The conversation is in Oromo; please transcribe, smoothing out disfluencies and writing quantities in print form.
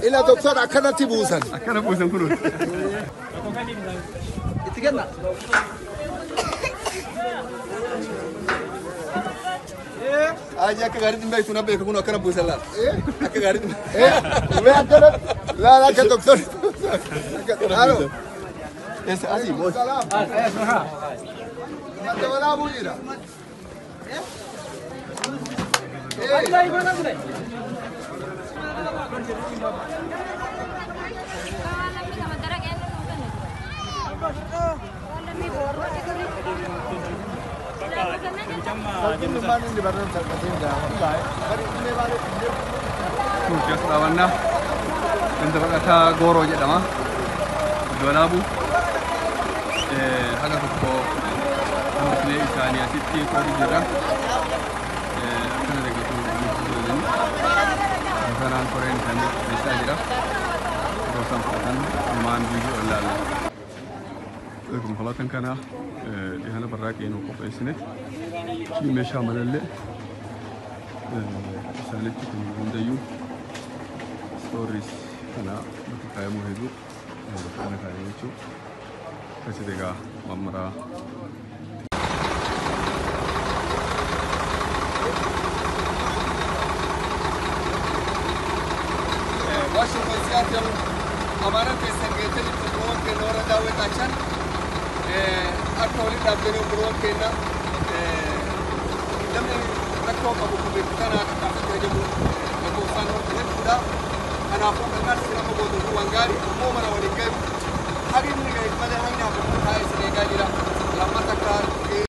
Ila doktor akkanatti buusan. Akkana buusan kun. Itti kenna. Aji akka gaariitti hin beektu na beeku kun akkana buusan laata. Akka gaariitti. Mee akkanatti laala akka doktor. Halo. Eessa asii boos. Salaam. Madda walaabuu jira. Turtii as dhaabannaa. Ganda baqataa Gooroo jedhama. Iddoo laabu. Haga tokko hambisnee isaanii asitti qoodu jira. Akkana deeggartuu jiranii. Kanaan koreen isaanii qopheessaa jira. Yeroo isaan fudhatan ilmaan biyyoo ilaalla. Konkolaataan kana dhihana barraaqee nu qopheessine. Meeshaa malallee isaanitti kun hundayyuu stories kana bakka kaayamuu hedduu bakka kana kaayamuu jechuudha. Akkasitti egaa mammaraa. Washington Seattle amaana keessan geessanii obboleewwan keenya warra daawwatachan akka waliin dhaabdanii obboleewwan keenya namni rakkoo qabu kun kana akka jedhu lakkoofsaan hedduudha. Kanaafuu gargaarsi nama gootu waan gaarii ammoo mana waliin gahu haqni inni gahe malee haqni hafe